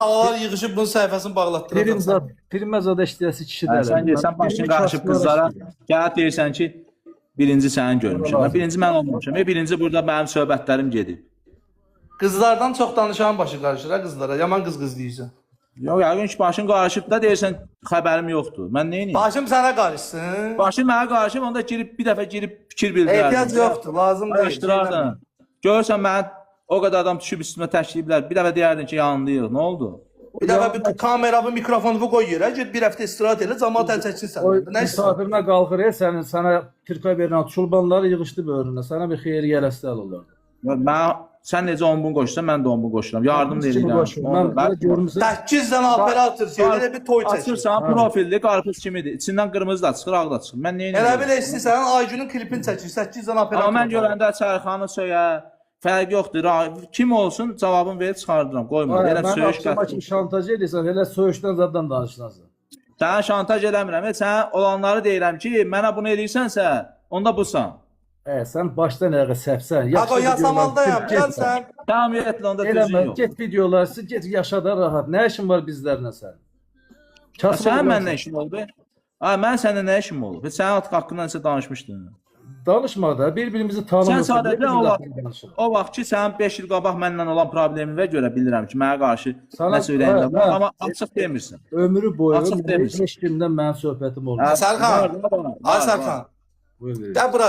Ağalar yığışıb bunun səhifəsini bağlatdıracaqsan. Pirimə zad işləyəsi kişi Hə, deyil. sən deyirsən başın qarışıb qızlara, gəlib deyirsən ki, birinci səni görmüşəm. Mən birinci mən olmamışam. Birinci burada mənim söhbətlərim gedib. Qızlardan çox danışanın başı qarışır ha qızlara. Yaman qız qız deyirsən. Yox, yəqin ki, başın qarışıb da deyirsən xəbərim yoxdur. Mən nə edeyim? Başım sənə qarışsın. Başın mənə qarışıb, onda girib bir dəfə girib fikir bildirərdim. Ehtiyac yoxdur, lazım deyil. Araşdırardın. Görürsən mənə o qədər adam düşüb üstümə təşliyiblər. Bir dəfə deyərdin ki, yanındayıq. Nə oldu? Bir dəfə bir kameranı, mikrofonu qoy yerə, get bir həftə istirahət elə, camaat əl çəksin O səndən. Nə istəyirsən? misafirinə qalxır, sənin sənə tirkə verilən çulbanları yığışdı böyrünə. Sənə bir xeyir gələsi olardı. Mən sən necə 10 bin qoşursan, mən də 10 bin qoşuram. Yardım da Kimi eləyirəm. qoşur? Mən belə görmüsən. 8 dənə operator şey, elə bir toy çəkir. Açırsan profilli qarpız kimidir. İçindən qırmızı da çıxır, ağ da çıxır. Mən nə edirəm? Elə bil istəyirsən Aygünün klipini çəkir, 8 dənə operator. Amma mən görəndə Sərxanı söyə, fərqi yoxdur. Kim olsun cavabını verib çıxardıram. Qoymuram. Elə Mən söyüş axşama qatır. kimi şantaj edirsən, elə söyüşdən zaddan danışırsan. Sənə şantaj eləmirəm. Sənə olanları deyirəm ki, mənə bunu eləyirsənsə, onda busan. Sən başdan ayağa səhvsən. Ağo Yasamaldayam, gəl sən. Ümumiyyətlə onda düzün Eləmə, yox. get videolar, get yaşa da rahat. Nə işin var bizlərlə sənin? Kasıb Sənin olarsan. məndən işin olub? Ha, mən səninlə nə işim olub? Heç sənin artıq haqqında nəsə danışmışdın. Danışma da, bir-birimizi tanımırsan. Sən sadəcə bir-birimizin o vaxt, haqqında danışırıq. o vaxt ki, sənin 5 il qabaq mənlə olan probleminə görə bilirəm ki, mənə qarşı Sana- nə söyləyirlər, Hə, hə. amma açıq demirsən. Ömrü boyu Açıq mənim demirsən. heç kimdən mənim söhbətim olmur. Hə, Sərxan. var, var, Ay var, Sərxan. var. Buyur, buyur. Gəl bura,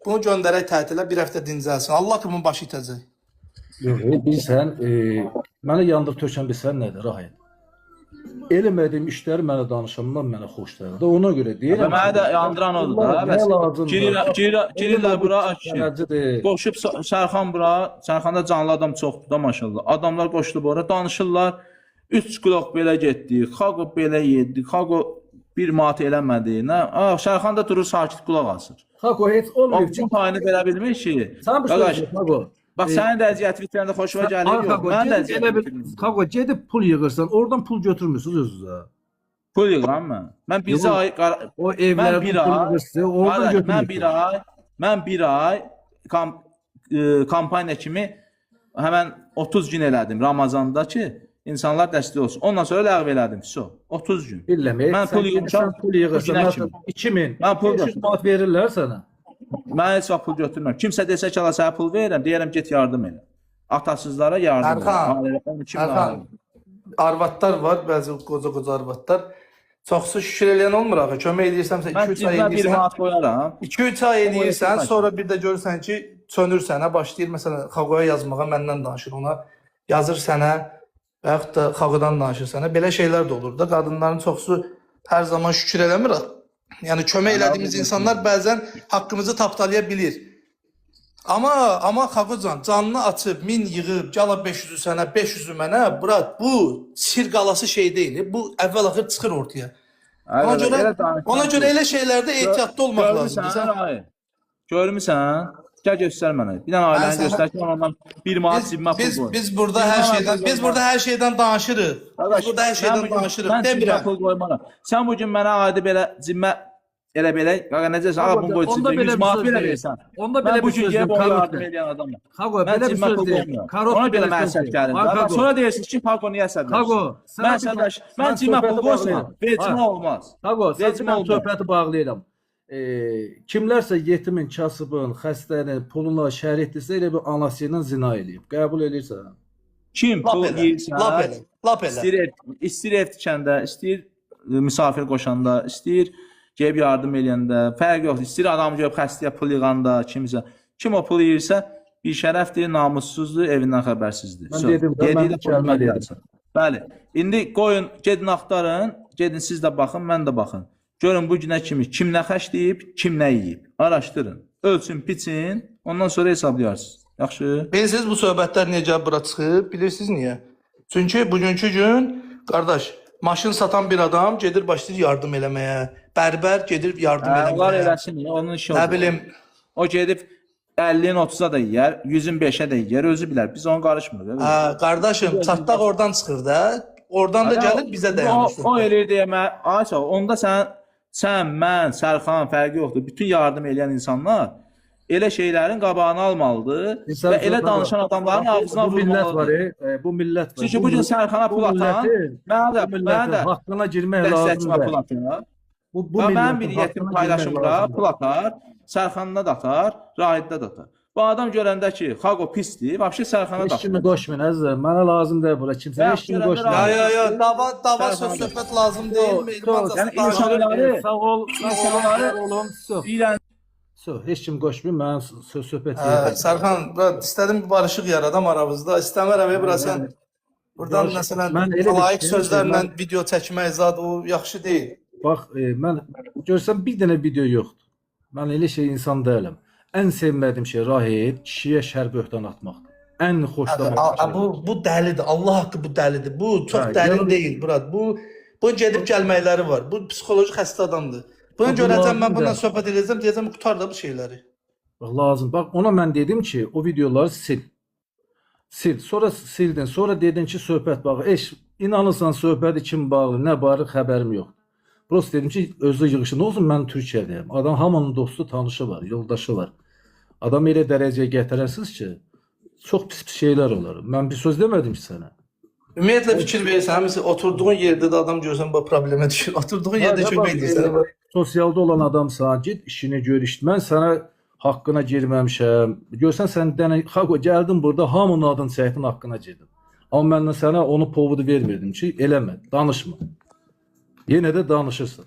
bunu göndərək tətilə, bir həftə dincəlsin. Allah ki bunun başı itəcək. Yox, bilirsən, mənə yandır tökən bilsən nədir, Rahil? Eləmədiyim işləri mənə danışanlar mənə xoş gəlir. Də ona görə deyirəm. Və mənə də yandıran odur da. Bunlar nə Bəs lazımdır? girirlər, girirlər bura, ay kişi. Sənədcidir. Qoşub Sərxan bura, Sərxanda canlı adam çoxdur da maşallah. Adamlar qoşulub ora, danışırlar. 3 qulaq belə getdi, Xaqo belə yedi, Xaqo bir manat eləmədi. Nə? Ah, Sərxan da durur sakit qulaq asır. Xaqo heç olmayıb. Onun payını verə bilmir ki. Sən bu Qardaş, sözü Xaqo. bax sənin vəziyyəti bitirəndə xoşuma gəlir yox. Xaqo, Mənim gedib elə vəziyyətim bir bitirmir. Xaqo gedib pul yığırsan, oradan pul götürmürsüz özünüzə. Pul yığıram mən. Mən bircə Yox, ay qara- O mən evlərdən bir pul ay yığırsınız, oradan qardaş, mən götürmürsünüz. bir ay mən bir ay kam kampaniya kimi həmən 30 gün elədim Ramazanda ki, insanlar dəstək olsun. Ondan sonra ləğv elədim. So, 30 gün. Bilmirəm. Mən pul yığmışam. Sən pul yığırsan, bu günə məsələn, kimi. 2000, Mən pul 500 manat verirlər sənə. Mən heç vaxt pul götürmürəm. Kimsə desə ki, ala sənə pul verirəm, deyərəm get yardım elə. Atasızlara yardım elə. Sərxan, Ailə 12 min Sərxan, ailə. arvadlar var, bəzi qoca-qoca arvadlar. Çoxsu şükür eləyən olmur axı. Kömək eləyirsənsə Mən 2-3 ay cibimə bir eləyirsən. manat qoyaram. 2-3 ay eləyirsən, Amma sonra bir də görürsən ki, sönürsən, hə, başlayır məsələn Xaqoya yazmağa məndən danışır ona. Yazır sənə və yaxud da Xaqodan danışır sənə. Belə şeylər də olur da. Qadınların çoxsu hər zaman şükür eləmir. Yəni kömək elədiyimiz insanlar bəzən haqqımızı tapdalaya bilir. Amma Xaqocan canını açıb, 1000 yığıb, gəl 500-ü sənə, 500-ü mənə, brat, bu sir qalası şey deyil. Bu əvvəl axır çıxır ortaya. Ona Elə- görə elə danışsan ona görə ki- elə şeylərdə ehtiyatlı olmaq lazımdır. Görmüsən, Sən ay? Görmüsən? Gəl göstər mənə. Bir dənə ailəni sənə- göstər ki, mən ondan bir manat biz cibimə pul biz, qoyum. biz burada hər şeydən biz burada hər şeydən danışırıq. Biz burada hər mən şeydən bugün- danışırıq. Mən cibimə Demirəm. pul qoymaram. Sən bu gün mənə adi belə cibimə elə belə, qaqa necəsən, ağa bunu qoy Onda cibimə belə 100 bir manat söz belə deyil. versən. Onda Mən belə bir bu gün söz gedib deyil. ona yardım Karot. eləyən adamam. Xaqo, Mən belə bir cibimə söz pul deyil. qoymuram. Karot Ona görə belə mənə söz sərt deyil. gəlir. Bax, Bax, Xaqo. Sonra deyirsiniz ki, Xaqo niyə əsəbləşir? Xaqo, sənə Mən bir- səbləş, mən mən cibimə pul söhbəti qoysam, bağlayıram. vecimə Ha. olmaz. Xaqo, sən Vecimə mən olmaz. söhbəti bağlayıram. Kimlərsə yetimin, kasıbın, xəstənin puluna şərikdirsə, elə bir anası ilə zina eləyib. Qəbul eləyirsən? Kim Lap pul elə. yeyirsə, Lap elə. Lap elə. İstəyir ev, istəyir ev tikəndə, istəyir misafir qoşanda, istəyir gəlib yardım eləyəndə, fərq yoxdur. İstəyir adam gəlib xəstəyə pul yığanda, kimsə. Kim o pulu yeyirsə, bir şərəfdir, namussuzdur, evindən xəbərsizdir. Mən So, dedim də, yediyi mən də bu kəlmə puluna dedim. gəlsin. Bəli. İndi qoyun, gedin axtarın, gedin siz də baxın, mən də baxın. Görün bu günə kimi kim nə xərcləyib, kim nə yeyib. Araşdırın. Ölçün, biçin, ondan sonra hesablayarsınız. Yaxşı? Bilirsiniz bu söhbətlər niyə gəlib bura çıxıb? Bilirsiniz niyə? Çünki bugünkü gün qardaş, maşın satan bir adam gedir başlayır yardım eləməyə. Bərbər gedir yardım Hə, onlar eləməyə. eləsin, onun işi Nə odur. bilim, O gedib 50-nin 30-a da yeyər, 100-ün 5-ə də yeyər, özü bilər. Biz ona qarışmırıq. hə, qardaşım, çatdaq oradan çıxır da. Oradan da gəlir bizə dayanır. O eləyir deyə mən, Ayça, onda sən, mən, Sərxan fərqi yoxdur. Bütün yardım eləyən insanlar Elə şeylərin qabağını almalıdır İnsan və elə çox- danışan adamların Bax, ağzına bu millət var, vurmalıdır. bu millət var. Çünki Bu bu gün Sərxana bu pul atan, millətin, mənə də, bu mənə millətin də haqqına girmək dəstəkçimə lazımdır. pul atar. Bu Və mənim bir millətin yetim haqqına girmək paylaşımda lazımdır. pul atar, Sərxanına da atar, Rahiddə də atar. Bu adam görəndə ki, Xaqo pisdir, vəbşi Sərxana da Heç kimi atar. qoşmayın əzizim. Mənə lazım deyil bura kimsə. Bayaq Heç kimi görəndə qoşmayın. Ya Rahid ya ya dava dava Sərxana söz da. söhbət lazım deyil. Mehribancasına Yəni danışılır. insanları- Sağ ol, sağ olun, insanları- var olun. Söz, Deyirən söz. Heç kim qoşmayın. Mənim söz söhbət Hə, deyil. Sərxan, bura istədim bir barışıq yaradam aramızda. İstəmərəm bura sən buradan Barış- məsələn mən elə bir layiq şey ki, sözlərlə mən- video çəkmək zad o yaxşı deyil. Bax, mən görsən bir dənə video yoxdur. Mən elə şey insan deyiləm. Ən sevmədiyim şey Rahid kişiyə şər böhtan atmaqdır. Ən xoşlamadığım şey. Bu dəlidir. Allah haqqı bu dəlidir. Bu çox Hə, dərin yəni- deyil Murad. Bu gedib gəlməkləri var. Bu psixoloji xəstə adamdır. Bunu Ha, bu görəcəm mən lazım bundan da. söhbət edəcəm, deyəcəm qurtar da bu şeyləri. Bax lazım. Bax ona mən dedim ki, o videoları sil. Sil. Sonra sildin. Sonra dedin ki, söhbət bax. Eş, inanırsan söhbəti kim bağlı, nə barı xəbərim yoxdur. Prosta dedim ki, özü yığışın. Nə olsun mən Türkiyədəyəm. Adam hamının dostu, tanışı var, yoldaşı var. Adam elə dərəcəyə gətirərsiniz ki, çox pis-pis şeylər olar. Mən bir söz demədim ki sənə. Ümumiyyətlə fikir verirsən, həmisi oturduğun yerdə də adam görsən bu problemə düşür. Oturduğun yerdə Ha, kömək bax, edirsən. Sosialda olan adamsan, get işini gör, iş. Mən sənə haqqına girməmişəm. Görsən sən dənə Xaqo gəldim burada hamının adını çəkdin, haqqına girdim. Amma mən də sənə onu povudu vermirdim ki, eləmə, danışma. Yenə də danışırsan.